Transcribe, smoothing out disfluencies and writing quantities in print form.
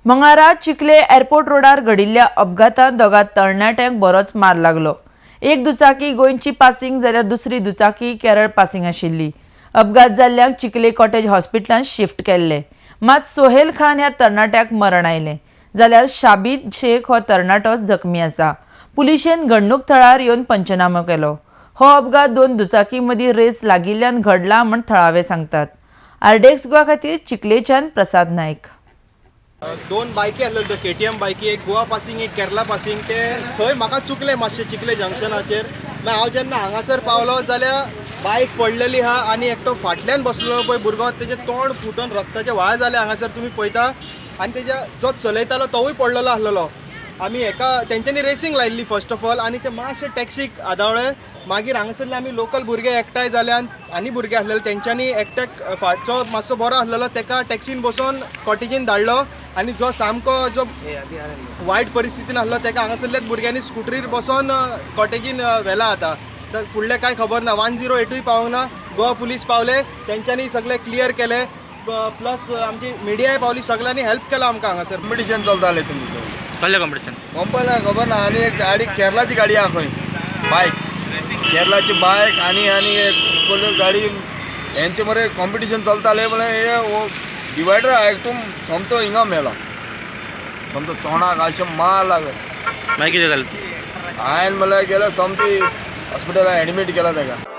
मंगळारा चिखले एअरपोर्ट रोडार घडिल्ल्या अपघातांत दोगा तरणाट्यांक बरोच मार लागलो. एक दुचाकी गोंयची पासिंग जाल्यार दुसरी दुचाकी केरळ पासिंग आशिल्ली. अपघात जाल्ल्यांक चिखले कॉटेज हॉस्पिटलांत शिफ्ट केल्ले. मात सोहेल खान ह्या तरणाट्याक मरण आयलें जाल्यार शाबीद शेख हो तरणाटो जखमी आसा. पुलिशेन घडणूक थळार येवन पंचनामो केलो. हो अपघात दोन दुचाकी मदीं रेस लागिल्ल्यान घडला म्हूण थळावे सांगतात. आरडीएक्स गोवा खातीर चिखलेच्यान प्रसाद नायक. दोन बायकी आसल्यो, केटीएम बायकी, एक गोवा पासिंग, एक केरला पासिंग. ते थंय म्हाका चुकले मातशे चिखले जंक्शनाचेर. मागीर हांव जेन्ना हांगासर पावलो जाल्यार बायक पडलेली आहा आनी एकटो फाटल्यान बसलेलो पळय भुरगो, तेजें तोंड फुटून रक्ताचे व्हाळ जाले हांगासर तुमी पळयता. आनी तेज्या जो चलयतालो तोवूय पडलेलो आसलेलो. आमी हेका तेंच्यांनी रेसींग लायिल्ली फर्स्ट ऑफ ऑल आनी ते मातशे टॅक्सीक आदावळे. मागीर हांगासरले आमी लोकल भुरगे एकठांय जाले आनी भुरगे आसलेले तेंच्यांनी एकट्याक फाटचो मातसो बरो आसलेलो तेका टॅक्सीन बसोवन कॉटेजीन धाडलो आनी जो सामको जो वायट परिस्थितीन आसलो तेका हांगासरल्याच भुरग्यांनी स्कुटरीर बसोन कॉटेजीन व्हेला. आतां तर फुडलें कांय खबर ना. 108ूय पावोंक ना. गोवा पुलीस पावले, तेंच्यांनी सगळें क्लियर केलें. प्लस आमची मिडियाय पावली, सगळ्यांनी हेल्प केला आमकां हांगासर. कॉम्पिटिशन चलतालें तुमचें. कसलें कॉम्पिटिशन? कंपनी खबर ना. आनी एक गाडी केरलाची गाडी आहा खंय, बायक, केरलाची बायक आनी आनी एक कसल्यो गाडी हेंचे मरे कॉम्पिटिशन चलतालें. म्हळ्यार हे डिवायडर एकदम सोमतो हिंगा मेलो, सोमतो तोंडाक अशें मार लागलो. मागीर कितें जालें? हांवें म्हणल्यार गेलो सोमती हॉस्पिटलान एडमीट केला ताका.